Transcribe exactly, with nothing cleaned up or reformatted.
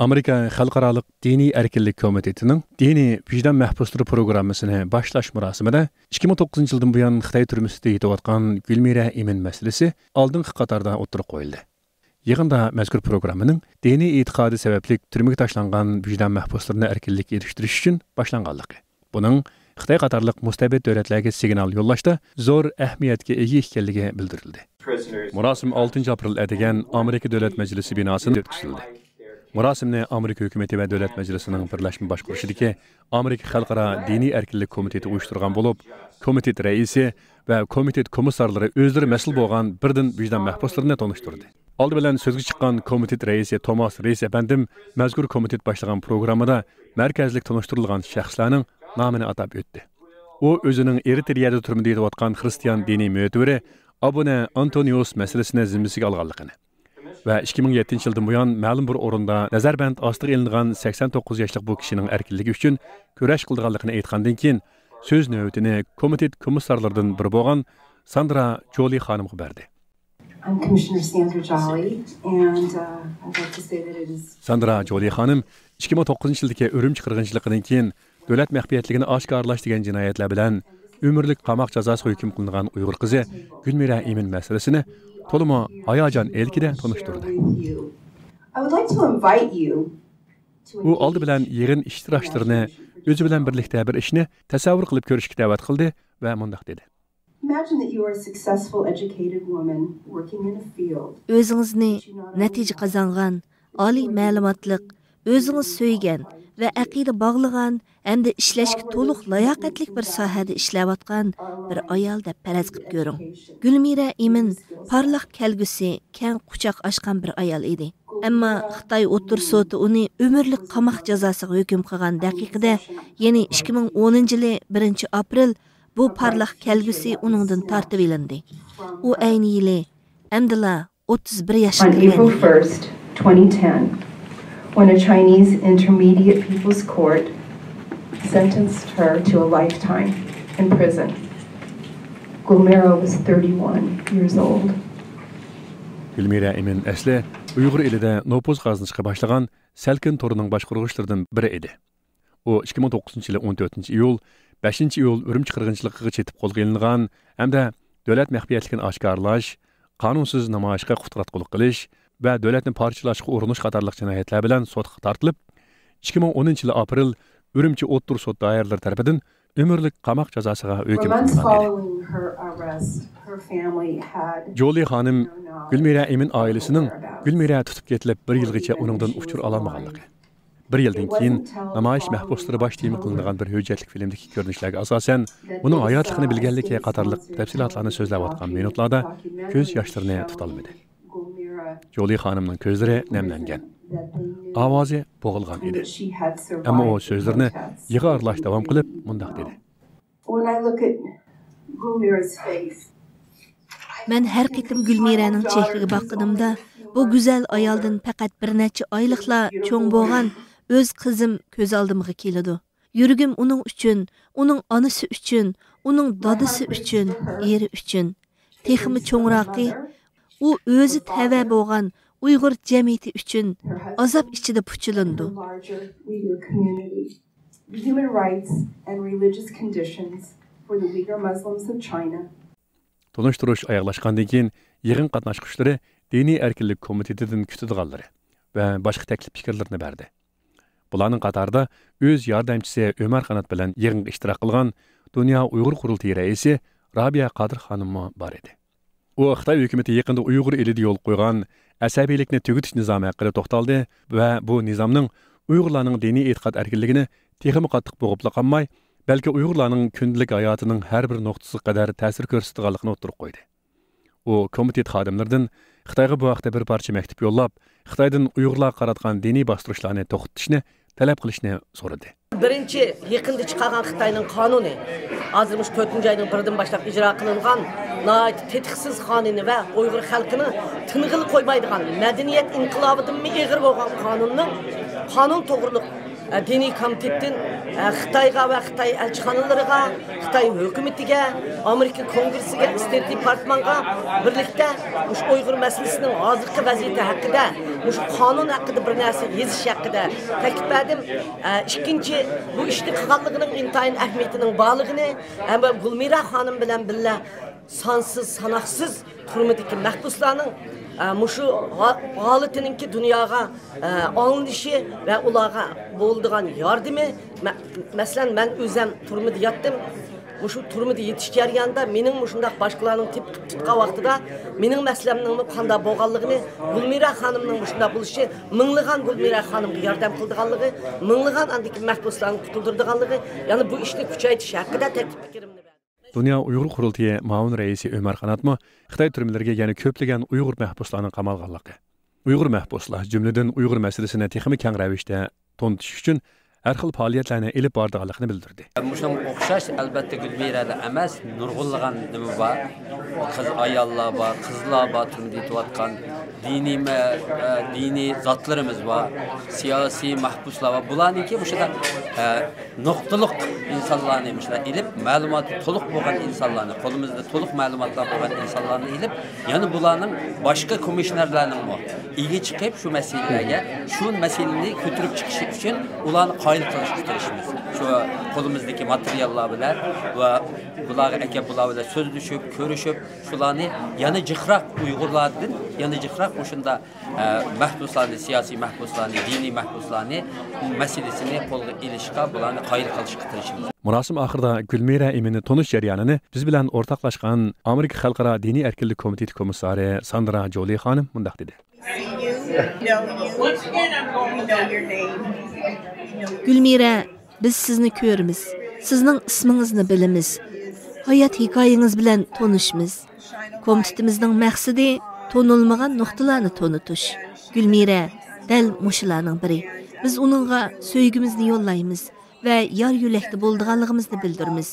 ئامېرىكا خەلقئارالىق دىنىي ئەركىنلىك كومىتېتىنىڭ دىنىي ۋىجدان مەھبۇسلىرى پروگراممىسىنى باشلاش مۇراسىمىدا ئىككى مىڭ توققۇزىنچى يىلدىن بۇيان خىتاي تۈرمىسىدە يېتىۋاتقان گۈلمىرە ئىمىن مەسىلىسى ئالدىنقى قاتاردا ئوتتۇرىغا قويۇلدى. يىغىندا مەزكۇر پروگراممىنىڭ دىنىي ئېتىقادى سەۋەبلىك تۈرمىگە تاشلانغان ۋىجدان مەھبۇسلىرىنى ئەركىنلىككە ئېرىشتۈرۈش ئۈچۈن باشلانغانلىقى، بۇنىڭ خىتاي قاتارلىق مۇستەبىت دۆلەتلەرگە سىگنال يوللاشتا زور ئەھمىيەتكە ئىگە ئىكەنلىكى بىلدۈرۈلدى. مۇراسىم ئالتىنچى ئاپرېل ئەتىگەن ئامېرىكا دۆلەت مەجلىسى بىناسىدا ئۆتكۈزۈلدى. مۇراسىمنى ئامېرىكا ھۆكۈمىتى ۋە دۆلەت مەجلىسىنىڭ بىرلەشمە باشقۇرۇشىدىكى ئامېرىكا خەلقئارا دىنىي ئەركىنلىك كومىتېتى ئۇيۇشتۇرغان بولۇپ، كومىتېت رەئىسى ۋە كومىتېت كومىسسارلىرى ئۆزلىرى مەسئۇل بولغان بىردىن ۋىجدان مەھبۇسلىرىنى تونۇشتۇردى. ئالدى بىلەن سۆزگە چىققان كومىتېت رەئىسى توماس رېيس ئەپەندىم مەزكۇر كومىتېت باشلىغان پروگراممىدا مەركەزلىك تونۇشتۇرۇلغان شەخسلەرنىڭ نامىنى ئاتاپ ئۆتتى. ئۇ ئۆزىنىڭ ئېرىترېيەدە تۈرمىدە يېتىۋاتقان خرىستىيان دىنىي مۆتىۋىرى ئابۇنە ئانتونىيوس مەسىلىسىنى زىممىسىگە ئالغانلىقىنى ۋە ئىككى مىڭ يەتتىنچى يىلدىن بۇيان مەلۇم بىر ئورۇندا نەزەربەند ئاستىغا ئېلىنغان سەكسەن توققۇز ياشلىق بۇ كىشىنىڭ ئەركىنلىكى ئۈچۈن كۈرەش قىلىدىغانلىقىنى ئېيتقاندىن كېيىن، سۆز نۆۋىتىنى كومىتېت كومىسسارلىرىدىن بىرى بولغان ساندرا جولى خانىمغا بەردى. I'm Commissioner Sandra Jolly, and, uh, I'd like to say that it is ساندرا جولى خانىم ئىككى مىڭ توققۇزىنچى يىلدىكى ئۈرۈمچى قىرغىنچىلىقىدىن كېيىن دۆلەت مەخپىيەتلىكىنى ئاشكارىلاش دېگەن جىنايەتلەر بىلەن ئۆمۈرلۈك قاماق جازاسىغا ھۆكۈم قىلىنغان ئۇيغۇر قىزى گۈلمىرە ئىمىن مەسىلىسىنى تولىمۇ ھاياجان ئىلكىدە تونۇشتۇردى. I would like to invite you to ئۇ ئالدى بىلەن يىغىن ئىشتىراكچىلىرىنى ئۆزى بىلەن بىرلىكتە بىر ئىشنى تەسەۋۋۇر قىلىپ كۆرۈشكە دەۋەت قىلدى ۋە مۇنداق دېدى. Imagine that you are a successful educated woman working in a field. ئۆزىڭىزنى نەتىجە قازانغان، ئالىي مەلۇماتلىق، ئۆزىڭىز سۆيگەن ۋە ئەقىدە باغلىغان ھەمدە ئىشلەشكە تولۇق لاياقەتلىك بىر ساھەدە ئىشلەۋاتقان بىر ئايال دەپ پەرەز قىلىپ كۆرۈڭ. گۈلمىرە ئىمىن پارلاق كەلگۈسى، كەڭ قۇچاق ئاچقان بىر ئايال ئىدى. ئەمما خىتاي ئوتتۇرا سوتى ئۇنى ئۆمۈرلۈك قاماق جازاسىغا ھۆكۈم قىلغان دەقىقىدە، يەنى ئىككى مىڭ ئونىنچى يىلى بىرىنچى ئاپرېل، بۇ پارلاق كەلگۈسى ئۇنىڭدىن تارتىۋېلىندى. ئۇ ئەينى يىلى ئەمدىلا ئوتتۇز بىر ياشقا On April كىرگەن. First, twenty ten, when a Chinese Intermediate People's Court sentenced her to a lifetime in prison, Gulmira was thirty-one years old. گۈلمىرە ئىمىن ئەسلى ئۇيغۇر ئېلىدە نوپۇز قازىنىشقا باشلىغان سەلكىن تورىنىڭ باشقۇرغۇچىلىرىدىن بىرى ئىدى. ئۇ ئىككى مىڭ توققۇزىنچى يىلى ئون تۆتىنچى ئىيۇل، بەشىنچى ئىيۇل ئۈرۈمچى قىرغىنچىلىقىغا چېتىپ قولغا ئېلىنغان ھەمدە دۆلەت مەخپىيەتلىكىنى ئاشكارىلاش، قانۇنسىز نامايىشقا قۇتراتقۇلۇق قىلىش ۋە دۆلەتنى پارچىلاشقا ئۇرۇنۇش قاتارلىق جىنايەتلەر بىلەن سوتقا تارتىلىپ، ئىككى مىڭ ئونىنچى يىلى ئاپرېل ئۈرۈمچى ئوتتۇرا سوت دائىرىلىرى تەرىپىدىن ئۆمۈرلۈك قاماق جازاسىغا ھۆكۈم قىلىنغان ئىدى. Following her arrest, her family had جولى خانىم گۈلمىرە ئىمىن ئائىلىسىنىڭ گۈلمىرە تۇتۇپ كېتىلىپ بىر يىلغىچە ئۇنىڭدىن ئۇچۇر ئالالمىغانلىقى، بىر يىلدىن كېيىن نامايىش مەھبۇسلىرى باش تېما قىلىنىدىغان بىر ھۆججەتلىك فىلىمدىكى كۆرۈنۈشلەرگە ئاساسەن، ئۇنىڭ ھاياتلىقىنى بىلگەنلىكى قاتارلىق تەپسىلاتلارنى سۆزلەۋاتقان مىنۇتلاردا كۆز ياشلىرىنى تۇتالمىدى. جولى خانىمنىڭ كۆزلىرى نەملەنگەن، ئاۋازى بوغۇلغان ئىدى. ئەمما ئۇ سۆزلىرىنى يىغا ئارىلاش داۋام قىلىپ مۇنداق دېدى. When I look at Gulmira's face, مەن ھەر قېتىم گۈلمىرەنىڭ چېھرىگە باققىنىمدا، بۇ گۈزەل ئايالدىن پەقەت بىر نەچچە ئايلىقلا چوڭ بولغان ئۆز قىزىم كۆز ئالدىمغا كېلىدۇ. يۈرىكىم ئۇنىڭ ئۈچۈن، ئۇنىڭ ئانىسى ئۈچۈن، ئۇنىڭ دادىسى ئۈچۈن، ئېرى ئۈچۈن. تېخىمۇ چوڭراقى، ئۇ ئۆزى تەۋە بولغان ئۇيغۇر جەمئىيىتى ئۈچۈن ئازاب ئىچىدە پۇچىلىنىدۇ. The human rights and religious conditions for the Uyghur Muslims of China. تونۇشتۇرۇش ئاياغلاشقاندىن كېيىن، يىغىن قاتناشقۇچىلىرى دىنىي ئەركىنلىك كومىتېتىدىن كۈتىدىغانلىرى ۋە باشقا تەكلىپ پىكىرلىرىنى بەردى. بۇلارنىڭ قاتارىدا ئۆز ياردەمچىسى ئۆمەر قانات بىلەن يىغىنغا ئىشتىراك قىلغان دۇنيا ئۇيغۇر قۇرۇلتىيى رەئىسى رابىيە قادىر خانىممۇ بار ئىدى. ئۇ خىتاي ھۆكۈمىتى يېقىندا ئۇيغۇر ئېلىدە يولغا قويغان ئەسەبىيلىكنى تۈگىتىش نىزامى ھەققىدە توختالدى ۋە بۇ نىزامنىڭ ئۇيغۇرلارنىڭ دىنىي ئېتىقاد ئەركىنلىكىنى تېخىمۇ قاتتىق بوغۇپلا قالماي، بەلكى ئۇيغۇرلارنىڭ كۈندىلىك ھاياتىنىڭ ھەر بىر نۇقتىسىغا قەدەر تەسىر كۆرسىتىدىغانلىقىنى ئوتتۇرىغا قويدى. ئۇ كومىتېت خادىملىرىدىن خىتايغا بۇ ھەقتە بىر پارچە مەكتۇپ يوللاپ، خىتايدىن ئۇيغۇرلارغا قاراتقان دىنىي باستۇرۇشلارنى توختىتىشنى تەلەپ قىلىشنى سورىدى. بىرىنچى، يېقىندا چىقارغان خىتاينىڭ قانۇنى، ھازىر مۇشۇ تۆتىنچى ئاينىڭ بىرىدىن باشلاپ ئىجرا قىلىنغان ناھايىتى تېتىقسىز قانۇنى ۋە ئۇيغۇر خەلقىنىڭ تىنغىلى قويمايدىغان مەدەنىيەت ئىنقىلابىدىنمۇ ئېغىر بولغان قانۇننىڭ، قانۇن توغرۇلۇق، ئە، دىنىي كومىتېتتىن، ئە، خىتايغا ۋە خىتاي ئەلچىخانىلىرىغا، خىتاي ھۆكۈمىتىگە، ئامېرىكا كونگرېسسىگە، ستېيت دېپارتمانغا بىرلىكتە مۇشۇ ئۇيغۇر مەسىلىسىنىڭ ھازىرقى ۋەزىيىتى ھەققىدە مۇشۇ قانۇن ھەققىدە بىر نەرسە يېزىش ھەققىدە تەكلىپ بەردىم. ئە، ئىككىنچى، بۇ ئىشنى قىلغانلىقىنىڭ ئىنتايىن ئەھمىيىتىنىڭ بارلىقىنى ھەم گۈلمىرە خانىم بىلەن بىللە سانسىز ساناقسىز تۈرمىدىكى مەھبۇسلارنىڭ، ئە، مۇشۇ ھا-، ھالىتىنىڭكى دۇنياغا، ئە، ئاڭلىنىشى ۋە ئۇلارغا بولىدىغان ياردىمى، مە-، مەسىلەن، مەن ئۆزۈم تۈرمىدە ياتتىم. مۇشۇ تۈرمىدە يېتىش جەريانىدا مېنىڭ مۇشۇنداق باشقىلارنىڭ تېپىپ تۇتقان ۋاقتىدا مېنىڭ مەسىلەمنىڭمۇ قانداق بولغانلىقىنى، گۈلمىرە خانىمنىڭ مۇشۇنداق بولۇشى، مىڭلىغان گۈلمىرە خانىمغا ياردەم قىلىدىغانلىقى، مىڭلىغان ئاندىكى مەھبۇسلارنى قۇتۇلدۇرىدىغانلىقى، يەنى بۇ ئىشنى كۈچەيتىش ھەققىدە تەكلىپ پىكرىمنى بەردىم. دۇنيا ئۇيغۇر قۇرۇلتىيى مۇئاۋىن رەئىسى ئۆمەر قاناتمۇ خىتاي تۈرمىلىرىگە يەنە كۆپلىگەن ئۇيغۇر مەھبۇسلارنىڭ قامالغانلىقى، ئۇيغۇر مەھبۇسلار، جۈملىدىن ئۇيغۇر مەسىلىسىنى تېخىمۇ كەڭ رەۋىشتە تونۇتۇش ئۈچۈن ھەر خىل پائالىيەتلەرنى ئېلىپ بارىدىغانلىقىنى بىلدۈردى. مۇشۇنىڭغا ئوخشاش، ئەلبەتتە، گۈلمىرەلا ئەمەس، نۇرغۇنلىغان نېمە بار. قىز ئاياللار بار، قىزلار بار، تۈرمىدە يېتىۋاتقان دىنىي مە-، ئە، دىنىي زاتلىرىمىز بار، سىياسىي مەھبۇسلار بار. بۇلارنىڭكى مۇشۇنداق، ئە، نۇقتىلىق ئىنسانلارنى مۇشۇنداق ئېلىپ، مەلۇماتى تولۇق بولغان ئىنسانلارنى، قولىمىزدا تولۇق مەلۇماتلار بولغان ئىنسانلارنى ئېلىپ، يەنە بۇلارنىڭ باشقا كومىشنېرلارنىڭمۇ ئىگە چىقىپ، شۇ مەسىلىلەرگە، شۇ مەسىلىنى كۆتۈرۈپ چىقىشى ئۈچۈن ئۇلارنى قايىل قىلىشقا تىرىشىمىز. شۇ قولىمىزدىكى ماتېرىياللار بىلەن ۋە بۇلارغا ئەكەپ، بۇلار بىلەن سۆزلىشىپ، كۆرۈشۈپ، شۇلارنى يەنە جىقراق، ئۇيغۇرلاردىن يەنە جىقراق مۇشۇنداق، ئە، مەھبۇسلارنى، سىياسىي مەھبۇسلارنى، دىنىي مەھبۇسلارنى مەسىلىسىنى قولغا ئېلىشقا، بۇلارنى قايىل قىلىشقا تىرىشىمىز. مۇراسىم ئاخىرىدا گۈلمىرە ئىمىننى تونۇش جەريانىنى بىز بىلەن ئورتاقلاشقان ئامېرىكا خەلقئارا دىنىي ئەركىنلىك كومىتېتى كومىسسارى ساندرا جولى خانىم مۇنداق دېدى. گۈلمىرە، بىز سىزنى كۆرىمىز، سىزنىڭ ئىسمىڭىزنى بىلىمىز، ھايات ھېكايىڭىز بىلەن تونۇشىمىز. كومىتېتىمىزنىڭ مەقسىتى تونۇلمىغان نۇقتىلارنى تونۇتۇش. گۈلمىرە دەل مۇشۇلارنىڭ بىرى. بىز ئۇنىڭغا سۆيگۈمىزنى يوللايمىز ۋە يار يۆلەكتە بولىدىغانلىقىمىزنى بىلدۈرىمىز.